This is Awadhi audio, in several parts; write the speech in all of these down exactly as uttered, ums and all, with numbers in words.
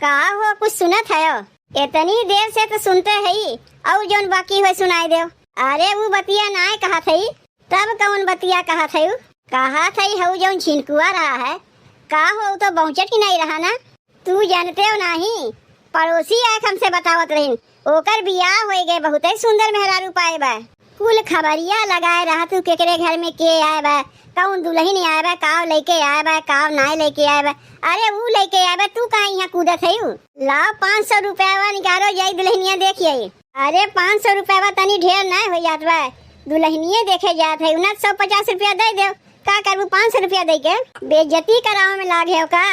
का हो, कुछ सुनत हयो? इतनी देर से तो सुनते हई, अउर जौन बाकी होय सुनाई देव। अरे, ऊ बतिया नाय कहत हई। तब कौन बतिया कहत हई? कहत हई, हऊ जौन छिनकुआ रहा है, का हो, ऊ तो बौचट ही नहीं रहा ना। तू जानते हो नाही, पड़ोसी आए हमसे बतावत रहिन, ओकर बियाह होई गए, बहुते सुंदर मेहरारू पाए बा। कुल खबरिया लगाए रहा तू, केकरे घर में के आए बा, कौन दुल्हन आए बा, काव लेके आए बा, काव नाय लेके आए बा। अरे, ऊ लेके आए बा, तू काहे यहाँ कूदत है? लाओ, पाँच सौ रुपया निकालो, जाई दुल्हनिया देखिए। अरे, पाँच सौ रुपया तनी ढेर नाय हो जात बा, दुल्हनिये देखे जात है, उन्हें सौ पचास रुपया दे दो। का करबू पाँच सौ रुपया दे के? बेइज्जती करावे में लाग है का?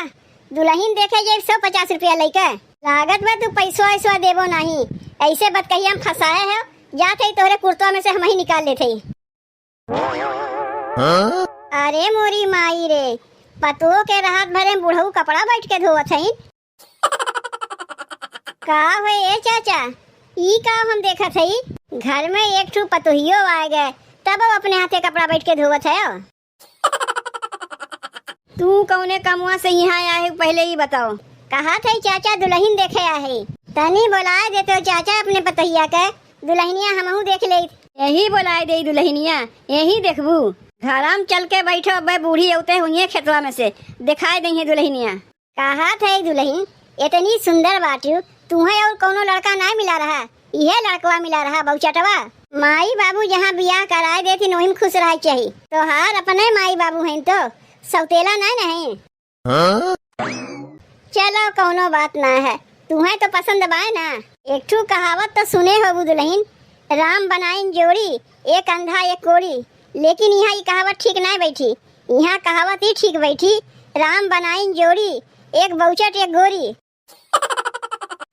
दुल्हन देखे जाई सौ पचास रुपया लेके। लागत बा तू पैसवा वैसवा देबो नाही, ऐसे बतकहिया में फंसाए है। जात है तोहरे कुर्तवा में से हम ही निकाल लेते ही। हाँ? अरे मोरी माई रे, पतोह के रहत भरे बुढ़ऊ कपड़ा बैठ के धोवत हईन। का होए ए चाचा, ई का हम देखत हई? घर में एक ठू पतोहियो आ गए, तब वो अपने हाथे कपड़ा बैठ के धोवत है। तू कौने कमुआ से यहाँ आए हो, पहले ही बताओ। कहा थे चाचा दुल्हन देखे आए। तनी बोलाए देते हो चाचा अपने पतोहिया के, दुल्हनिया हमहू देख ले। यही बोलाए दे दुल्हनिया, यही देखबू। घराम चल के बैठो, अब्बे बूढ़ी औते हुई खेतवा में से, दिखाई दे दुल्हनिया। कहा थे दुल्हन, इतनी सुंदर बाटू, तुहे और कौनो लड़का ना मिला रहा, इहे लड़कवा मिला रहा बौचटवा। माई बाबू जहाँ बियाह कराए देती, वहीं खुश रहे चाही। तोहार अपने माई बाबू हैं तो सौतेला ना नहीं। हाँ? चलो, कौनो बात ना है, तुहे तो पसंद बाय ना। एक ठू कहावत तो सुने होबू दुल्हन, राम बनाइन जोड़ी, एक अंधा एक कोड़ी। लेकिन यहाँ ई कहावत ठीक ना बैठी, यहाँ कहावत ही ठीक बैठी, राम बनाइन जोड़ी, एक बौचट एक गोरी।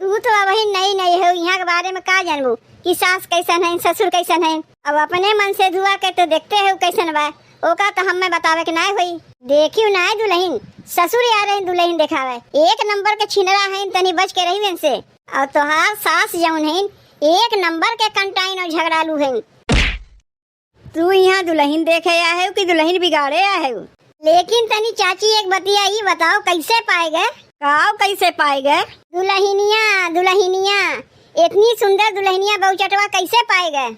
तू तो अबही नई नई हो, यहाँ के बारे में का जानबू कि सास कैसन है, ससुर कैसन है। अब अपने मन से धुआ के तो देखते हो कैसन बा, ओका तो हमें बतावे के नाय होई। देखियो नाय दुल्हन, ससुर आ रहे दुल्हन देखावे, एक नंबर के छिनरा है, तनी बच के रही इनसे। और तोहार सास जौन है, एक नंबर के कंटाइन और झगड़ालू है। तू यहाँ दुल्हन देखे आए हो कि दुल्हन बिगाड़े आए हो? लेकिन तनी चाची एक बतिया ई बताओ, कैसे पाए गए? काव कैसे पाए गए? दुल्हनिया, दुल्हनिया, इतनी सुंदर दुल्हनिया बौचटवा कैसे पाए गए?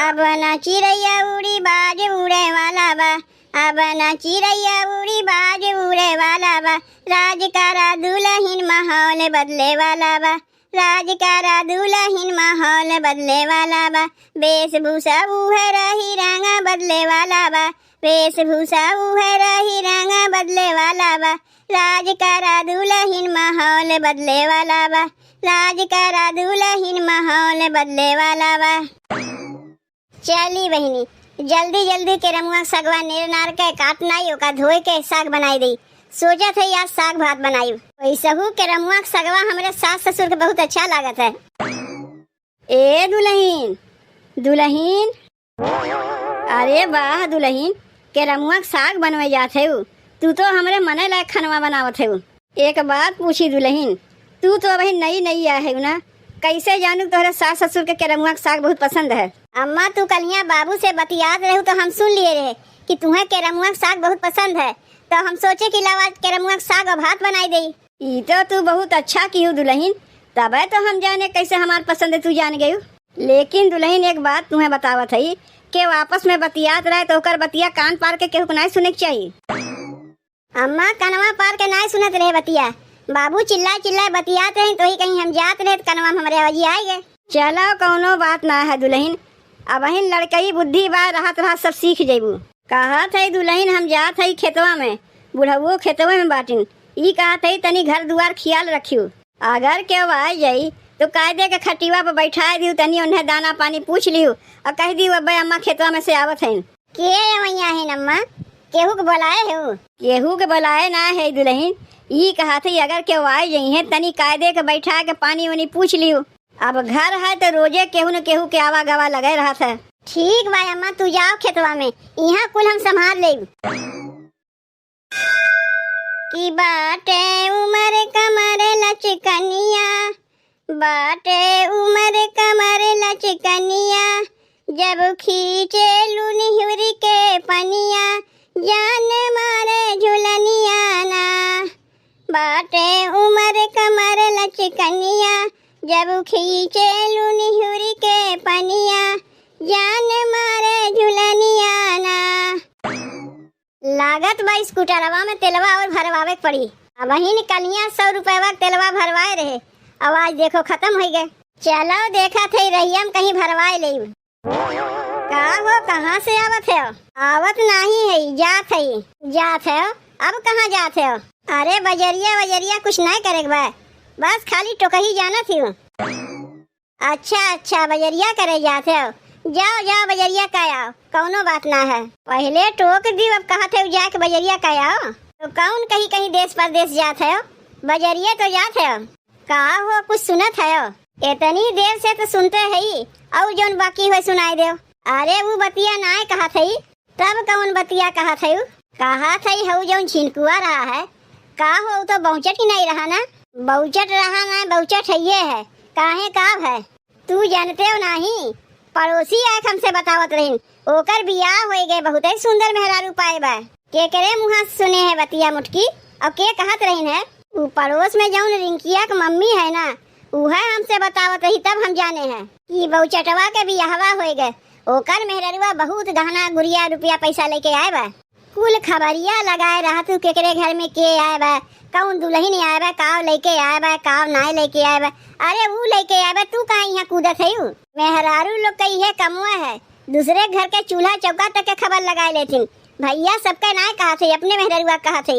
अब ना चिड़ैया उड़ी, बाज उड़े वाला बा। अब ना चिड़ैया उड़ी, बाज उड़े वाला बा। राज करा दुल्हन, माहौल बदले वाला बा। राज करा दुल्हन, माहौल बदले वाला बा। वेशभूषा उहे रही, रंग बदले वाला बा। वेशभूषा उहे रही, रंग बदले वाला बा। राज करा दुल्हन, माहौल बदले वाला बा। राज करा दुल्हन, माहौल बदले वाला बा। चली बहिनी, जल्दी जल्दी केरमुआ सगवा नेर नार के काट नाई, ओका धोए के साग बनाई दई। सोचत है आज साग भात बनाई। वैसहू केरमुआ सगवा हमरे सास ससुर के बहुत अच्छा लागत है। ए दुल्हन, दुल्हन, अरे वाह दुल्हन, केरमुआ के साग बनवे जात है। तू तो हमरे मने लायक खनवा बनावत है। एक बात पूछी दुल्हन, तू तो अबही नई नई आए है ना, कैसे जानू तोहरे सास ससुर के केरमुआ के साग बहुत पसंद है? अम्मा, तू कलिया बाबू से बतियात रहू तो हम सुन लिए रहे कि तुहे केरमुआ के साग बहुत पसंद है, तो हम सोचे कि लावा केरमुआ के साग और भात बनाई दई। ई तो तू बहुत अच्छा किहू दुल्हन, तबे तो हम जाने कैसे हमार पसंद तू जान गयू। लेकिन दुल्हन एक बात तुहे बतावत हई, के आपस में बतियात रहे तो ओकर बतिया कान पार के केहू के नाय सुने के चाही। अम्मा, कनवा पार के नाय सुनत रहे बतिया। बाबू चिल्ला चिल्ला बतियात रहे, तो ही कहीं हम जात रहे, तो कनवा में हमरे आवाजी आए गए। चलो, कौनो बात ना है दुल्हन, अबहिन लड़कई बुद्धि बा, रहत रहत सब सीख जइबू। कहत है दुल्हन, हम जात है खेतवा में, बुढ़ऊ खेतवा में बाटिन। ई कहत है तनी घर दुआर खियाल रखियो, अगर केहू आ जाई तो कायदे के खटिवा पर बैठाए दियो, तनी उन्हें दाना पानी पूछ लियो और कह दियो, अब्बे अम्मा खेतवा में से आवत हैं। के अवैया है अम्मा? केहू के बोलाए हो? केहू के बोलाए ना है दुल्हन, ई कहत है अगर केहू आए जइहें तनी कायदे के बैठा के पानी वानी पूछ लियो। अब घर है तो रोजे केहू न केहू के आवा गवा लगे रहत है। ठीक बा अम्मा, तू जाओ खेतवा में, यहाँ कुल हम संभाल लेब। कि बाटे उमर कमर लचकनिया, बाटे उमर कमर लचकनिया, जब खींचे लू निहुर के पनिया, जान मार काटे उमर कमर लचकनिया, जब खींचे लू निहुर के पनिया, जान मारे झुलनिया ना। लागत बा स्कूटरवा में तेलवा और भरवावे के पड़ी। अबहिन कलिया सौ रुपयवा के तेलवा भरवाए रहे, अब आज देखो खतम होइ गए। चलो देखत है रहिया में कहीं भरवाए लेब। का हो, कहाँ से आवत है? आवत नाही है, जात है। जात है? अब कहाँ जात है? अरे बजरिया वजरिया कुछ नहीं करे के बा, बस खाली टोकही जानत ही। अच्छा अच्छा, बजरिया करे जात है, जाओ जाओ बजरिया का आओ, कौनो बात ना है। पहले टोक दी, अब कहत है जाके बजरिया का आओ, तो कौन कहीं कहीं देश परदेश जात है, बजरिया तो जात है। का हो, कुछ सुनत हयो? इतनी देर से तो सुनते हई, अउ जौन बाकी होय सुनाई देव। अरे, ऊ बतिया नाय कहत हई, तब कौन बतिया कहत हई? कहत हई, हऊ जौन छिनकुआ रहा है, का हो, ऊ तो बौचट ही नहीं रहा ना? बौचट रहा ना, बौचट हइये है। काहे, का है? तू जानते हो नाही, पड़ोसी आके हमसे बतावत रहिन, ओकर बियाह होई गए, बहुते सुंदर मेहरारू पाए बा। केकरे मुँहा से सुने है बतिया मुटकी, और के कहत रहिन है? उ पड़ोस में जौन रिंकिया के मम्मी है ना, उहे हमसे बतावत रही, तब हम जाने हैं कि बौचटवा के बियाहवा होई गए, ओकर मेहररुआ बहुत गहना गुरिया रुपया पैसा लेके आए बा। कुल खबरिया लगाए रहा तू, केकरे घर में के आए बा, कौन दुलहिन आए बा, काव लेके आए बा, काव नाय लेके आए बा। अरे ऊ लेके आए बा, तू काहे यहाँ कूदत है? मेहरारू लोग के इहे कमवा है, दूसरे घर के चूल्हा चौका तक के खबर लगाए लेथिन। भैया सबके नाय कहत है, अपने मेहररुआ कहत है।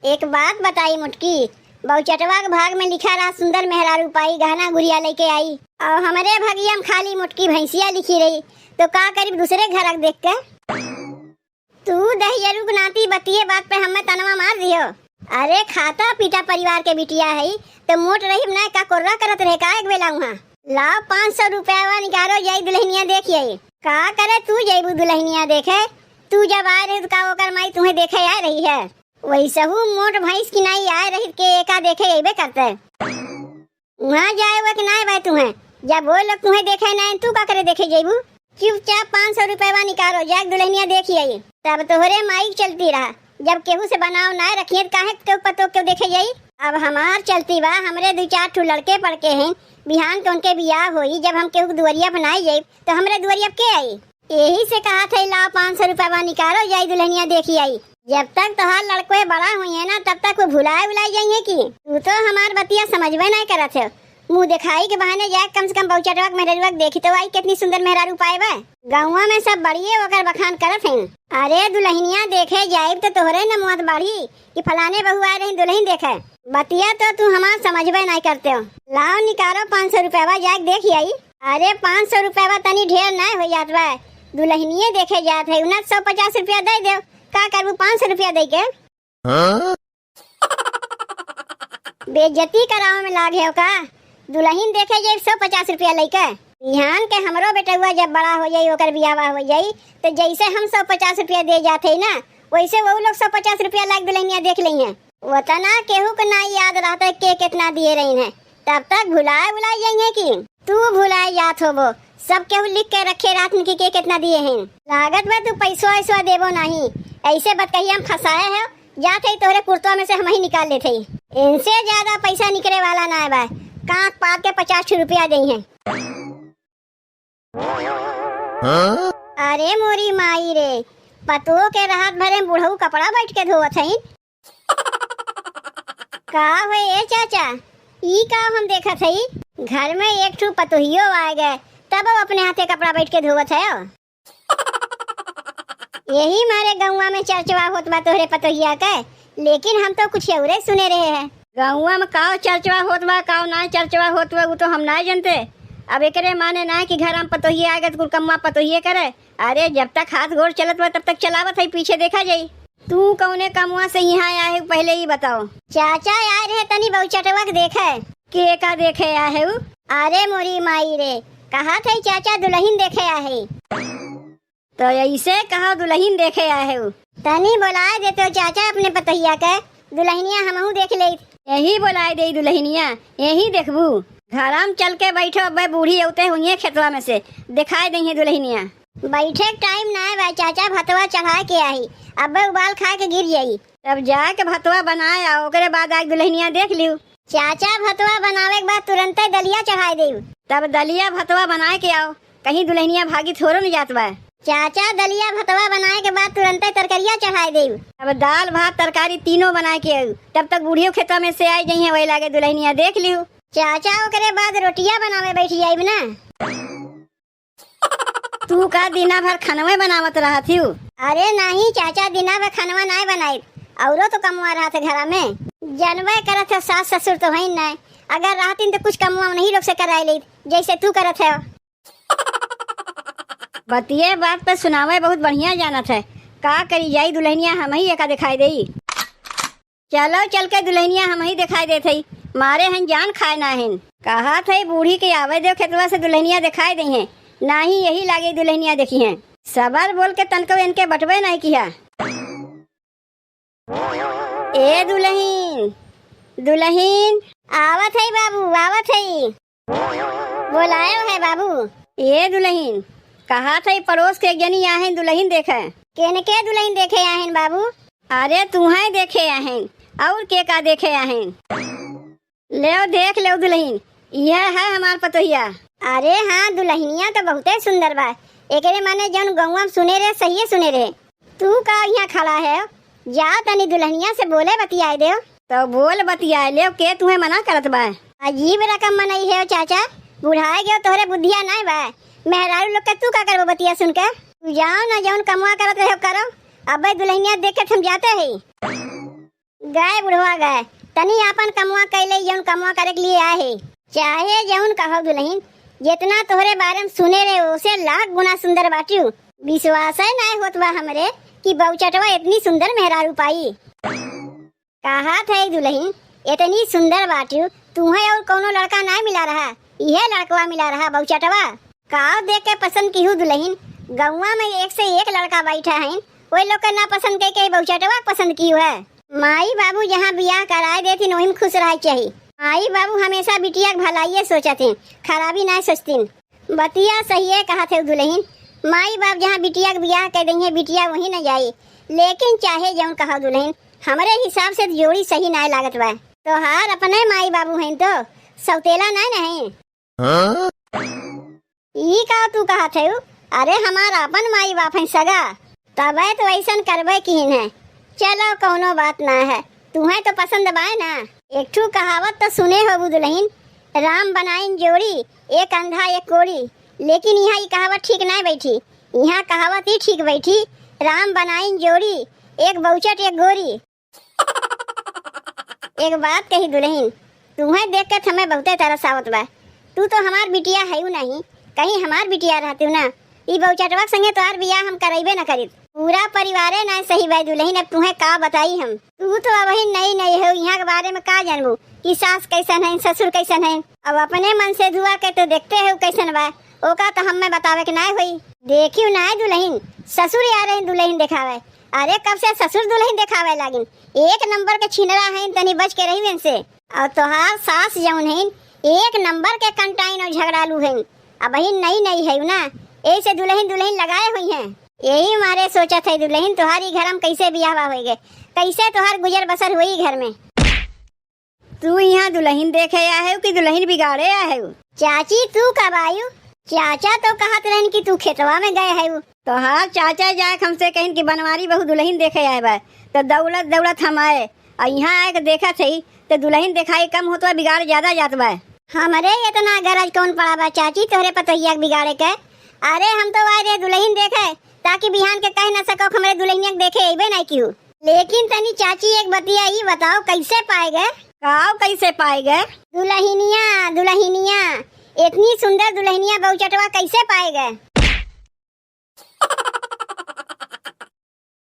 एक बात बताई मुटकी, बौचटवा के भाग में लिखा रहा सुंदर मेहरारू पाई, गहना गुरिया लेके आई, और हमरे भगिया में खाली मुटकी भैंसिया लिखी रही, तो का करीब दूसरे घर देख के? तू दहियरू के नाती बतिये बात पे हमें तनवा मार दियो। अरे खाता पीटा परिवार के बिटिया है, तो मोट रही ना का कोर्रा करत रहे का एक बेला उहाँ? लाओ पाँच सौ रुपयावा निकालो, जाई दुलहिनिया देखी आई। का करे तू जैबू दुलहिनिया देखे? तू जब आए रही तो का ओकर माई तुम्हें देखे आए रही है? वैसहू मोट भैंस की नाई आए रही के एका देखे अइबे करते। उहाँ जाए हुए कि नाय भाई तुम्हें, जब वो लोग तुम्हें देखे नाय, तू का करे देखे जइबू? चुपचाप पाँच सौ रुपयवा निकालो, जाके दुलहिनिया देखी आई। तब तोहरे माई के चलती रहा, जब केहू से बनाव नाय रखिए, तो काहे केहू पतो केहू देखे जाई? अब हमार चलती बा, हमरे दू चार ठो लड़के पड़के हैं, बिहान के उनके बियाह होई, जब हम केहू के दुआरिया पर नाय जाइब, तो हमरे दुआरिया पर के आई? यही से कहा थे, लाओ पाँच सौ रुपयवा निकालो, जाई दुलहिनिया देखी आई। जब तक तोहार लड़कोए बड़ा हुई है ना, तब तक वो भुलाए उलाए जाइए कि? तू तो हमार बतिया समझबे नहीं करत है। मुँह दिखाई के बहाने जाए, कम से कम बौचटवा के मेहररुआ के देखी तो आई, कितनी सुंदर मेहरारू पाए बा। गौवा में सब बढ़िए ओकर बखान करत हैं। अरे दुलहिनिया देखे जाइब तो तोहरे न मुआत बढ़ी कि फलाने बहू आए रही दुलहिन देखे। बतिया तो तू हमार समझबे नहीं करते हो। लाओ निकालो पाँच सौ रुपयवा, जाके देख आई। अरे पाँच सौ रुपयवा तनी ढेर नहीं हो जात बा, दुलहिनिये देखे जात है, उन्हें सौ पचास रुपया दे दो, का करबू पाँच सौ रुपया दे के? हाँ? बेइज्जती करावे में लागे हो का? दुलहिन देखे जाई सौ पचास रुपया लेके। बिहान के हमरो बेटउआ जब बड़ा हो जाई, ओकर बियाहवा हो जाई, तो जैसे हम सौ पचास रुपया दे जात है ना, वैसे वो लोग सौ पचास रुपया लाग दुलहिनिया देख लेइहें। ओतना केहू के ना याद रहता के कितना दिए रही हैं, तब तक भुलाए भुलाए जाइए कि? तू भुलाए जात होबो, सब केहू लिख के रखे रहत कि के कितना दिए हैं। लागत बा तू पैसवा वैसवा देबो नहीं, ऐसे बतकहिया में फंसाए है। जात है तोहरे कुर्तवा में से हम ही निकाल लेते ही। इनसे ज्यादा पैसा निकले वाला ना बा, कांख पात के पचास रुपया दे हैं। हाँ? अरे मोरी माई रे, पतोह के रहत भरे बुढ़ऊ कपड़ा बैठ के धोवत हईन। का होए ए चाचा, ई का हम देखत हई? घर में एक ठो पतोहियो आ गए, तब वो अपने हाथे कपड़ा बैठ के धोवत है। यही मारे गौवा में चर्चवा होत बा तोहरे पतोहिया के, लेकिन हम तो कुछ औरे सुने रहे हैं। गौवा में काव चर्चवा होत बा, काव ना चर्चवा होत बा, उ तो हम ना जानते। अब एकरे माने ना कि घर में पतोहिए आ गए तो कुल कम्मा पतोहिए करे। अरे जब तक हाथ गोड़ चलत बा तब तक चलावत है, पीछे देखा जाई। तू कौने कमवा से यहाँ आए है, पहले ही बताओ। चाचा आए रहे तनी बौचटवा के देखे। के का देखे आए है उ? अरे मोरी माई रे, कहा थे चाचा दुलहिन देखे आए है। तो ऐसे कहो दुलहिन देखे आए है उ। तनी बोलाए देते हो चाचा अपने पतोहिया के, दुलहिनिया हमहू देख लेइत। यही बोलाए दे दुलहिनिया, यही देखबू। घराम चल के बैठो, अब्बे बूढ़ी औते हुई खेतवा में से, दिखाई दे दुलहिनिया। बैठे के टाइम ना है भाई चाचा, भतवा चढ़ा के आई, अब्बे उबाल खा के गिर जाई। तब जाए के भतवा बनाए आओ, ओकरे बाद आके दुलहिनिया देख लियो। चाचा, भतवा बनावे के बाद तुरंते दलिया चढ़ाए देउ। तब दलिया भतवा बनाए के आओ, कहीं दुलहिनिया भागी थोड़ो न जात बा। चाचा, दलिया भतवा बनाए के बाद तुरंते तरकरिया चढ़ाए देउ। तब दाल भात तरकारी तीनों बनाए के आउ, तब तक बूढ़ियो खेतवा में से आइ जइहें, वही लागे दुलहिनिया देख लियो। चाचा, ओकरे बाद रोटिया बनावे बैठ जाइब ना। तू का दिना भर खनवे बनावत रहत हिउ? अरे नाहीं चाचा, दिना भर खनवा नाहीं बनाइब, औरो तो कमवा रहत है घरा में। जनबे करत है, सास ससुर तो हइन नाहीं, अगर रहतिन तो कुछ कमवा नहीं लोग से कराए लेत, जैसे तू करत है। बतिये बात पे सुनावे बहुत बढ़िया जानत है, का करी जाई दुलहिनिया हमही एका देखाई देई। चलो चल के दुलहिनिया हमही देखाई देत हई, मारे हन जान खाए ना हन। कहत हई बूढ़ी के आवे देउ खेतवा से दुलहिनिया देखाई देइहें, नाहीं यही लागे दुलहिनिया देखिहें। सबर बोल के तनको इनके बटवे नाहीं किहा। ए दुलहिन, दुलहिन। आवत हई बाबू, आवत हई। बोलायो है बाबू। ए दुलहिन, कहत हई पड़ोस के एक जनी आहैं दुलहिन देखे। केनके दुलहिन देखे आहैं बाबू? अरे तुहैं देखे आहैं, और के का देखे आहैं? लेव देख लेव दुलहिन, इहे है हमार पतोहिया। अरे हाँ, दुलहिनिया तो बहुते सुंदर बा। एकरे माने जौन गौवा में सुने रहे, सहिए सुने रहे। तू का इहाँ खड़ा है? जा तनी दुलहिनिया से बोले बतियाए देव। तो बोल बतियाए लेव, के तुहैं मना करत बा? अजीब रकम मनई है चाचा, बुढ़ाए गयो तोहरे बुद्धिया नाय बा। मेहरारू लोग के तू का करबो बतिया सुन के? तू जाओ ना, जौन कमवा करत रहे करो, अबे दुलहिनिया देख के हम जाते ही। गए बुढ़वा गए, तनी आपन कमवा कैले, जौन कमवा करे के लिए आए है। चाहे जौन कहो दुलहिन, जितना तोहरे बारे में सुने रहे, ओसे लाख गुना सुंदर बाटिउ। विश्वास है नाय होत बा हमरे कि बउचटवा इतनी सुंदर मेहरारू पाई। कहत है दुलहिन, इतनी सुंदर बाटिउ, तुहैं और कौनो लड़का नाय मिला रहा, इहे लड़कवा मिला रहा बउचटवा। काव देख के पसंद किहू दुलहिन? गौवा में एक से एक लड़का बैठा हइन, ओइ लोग के ना पसंद कइ के बउचटवा के पसंद किहू है। माई बाबू जहाँ बियाह कराए देथिन, ओही में खुश रहे चाही। माई बाबू हमेशा बिटिया के भलाइये सोचत हैं, खराबी ना सोचतिन। बतिया सहिए कहत है दुलहिन, माई बाप जहाँ बिटिया के बियाह कइ दइहें, बिटिया वहीं न जाई। लेकिन चाहे जौन कहो दुलहिन, हमरे हिसाब से जोड़ी सही नाय लागत बा। तोहार अपने माई बाबू हैं तो सौतेला नाय न हैं। हाँ? ई का तू कहत है? अरे हमार आपन माई बाप हैं सगा, तबे तो ऐसन करबे किहिन है। चलो कौनो बात ना है, तुहैं तो पसंद बाय ना। एक ठू कहावत तो सुने होबू दुलहिन, राम बनाइन जोड़ी, एक अंधा एक कोढ़ी। लेकिन इहाँ ई कहावत ठीक नाय बैठी, इहाँ कहावत ई ठीक बैठी, राम बनाइन जोड़ी, एक बउचट एक गोरी। एक बात कही दुलहिन, तुहैं देख के त हमें बहुते तरस आवत बा। तू तो हमार बिटिया हयू नहीं, कहीं हमार बिटिया रहतिउ ना, ई बउचटवा के संगे तोहार बियाह हम करइबे न करित। पूरा परिवारे ना सही बा दुलहिन, अब तुहैं का बताई हम। तू तो अबहिन नई नई हो, इहाँ के बारे में का जानबू कि सास कैसन है, ससुर कैसन है। अब अपने मन से धुआ के तो देखते हो कैसन बा, ओका तो हमें बतावे के नाय होई। देखियो नाय दुलहिन, ससुर आ रहे दुलहिन देखावे। अरे कब से ससुर दुलहिन देखावे लागिन, एक नंबर के छिनरा हैं, तनी बच के रही इनसे। और तोहार सास जौन हैं, एक नंबर के कंटाइन और झगड़ालू हैं। अबहिन नई नई है ना, ऐसे दुलहिन दुलहिन लगाए हुई हैं। यही मारे सोचत है दुलहिन, तोहार ई घर में कैसे बियाह बा होइगे, कैसे तोहार गुजर बसर हुई घर में। तू इहाँ दुलहिन देखे आए हो कि दुलहिन बिगाड़े आए हो? चाची, तू कब आयु? चाचा तो कहत रहन कि तू खेतवा में गए हयू। तोहार चाचा जाए हमसे कहिन कि बनवारी बहू दुलहिन देखे आए बा, तो दौड़त दौड़त हम आए, और इहाँ आए के देखत हई, तो दुलहिन देखाई कम होत बा, बिगाड़ ज्यादा जात बा। हमरे इतना गरज कौन पड़ा बा चाची तोहरे पतोहिया के बिगाड़े के? अरे हम तो आए रहे दुलहिन देखे, ताकि बिहान के कह न सको हमरे दुलहिनिया के देखे अइबे नहीं किहू। लेकिन तनी चाची एक बतिया ई बताओ, कैसे पाए गए? काव कैसे पाए गए? दुलहिनिया, दुलहिनिया, इतनी सुंदर दुलहिनिया बउचटवा कैसे पाए गए?